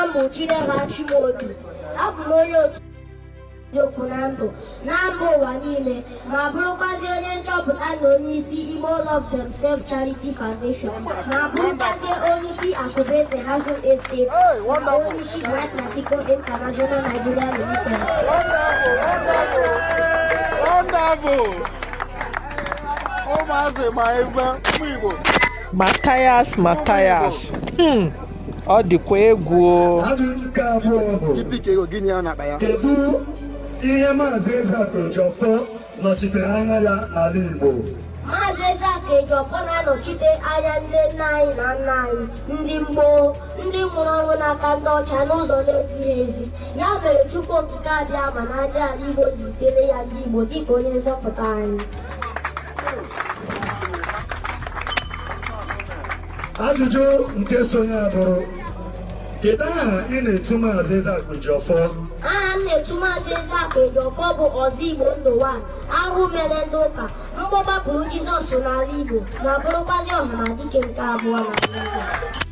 M bụ Chidera Chimaobi. Abụ m onye otu eziokwu na ndụ na mba ụwa niile, ma bụrụkwazi onye nchọpụta na onye isi Igbo Love Themselves Charity Foundation, ma bụrụkwazi onye isi Akụbeze Housing Estate na onye isi Bright Matiko International Nigeria Limited. Wonderful! Ụmụazị ma ebe ụmụ Igbo. Mathias Mathias, ọ dịkwa egwu o. Ajụjụ nke abụọ bụ: Ipike ego gịnị ya na-akpa ya? Kedu ihe Maazị Ezeakụ Ejiofor nọchitere anya ya n'ala Igbo? Maazị Ezeakụ Ejiofor na-anọchite anya ndị nne anyị na nna anyị ndị gboo, ndị nwụrụ ọnwụ n'aka ndị ọcha n'ụzọ na-ezighị ezi. Ya mere Chukwu Okike Abịama na aja ala Igbo ji zitere ya ndị Igbo dịka onye nzọpụta anyị. Ajụjụ nke so ya bụrụ: kedu aha ị na-etu Maazị Ezeakụ Ejiofor? Aha m na-etu Maazị Ezeakụ Ejiofor bụ Ọzọ Igbo Ndụ 1, ahụ mere ndị ụka, mgbọ gbapụrụ Jizọs n'ala Igbo, ma bụrụkwazi Ọhamadike nke abụọ n'ala Igbo.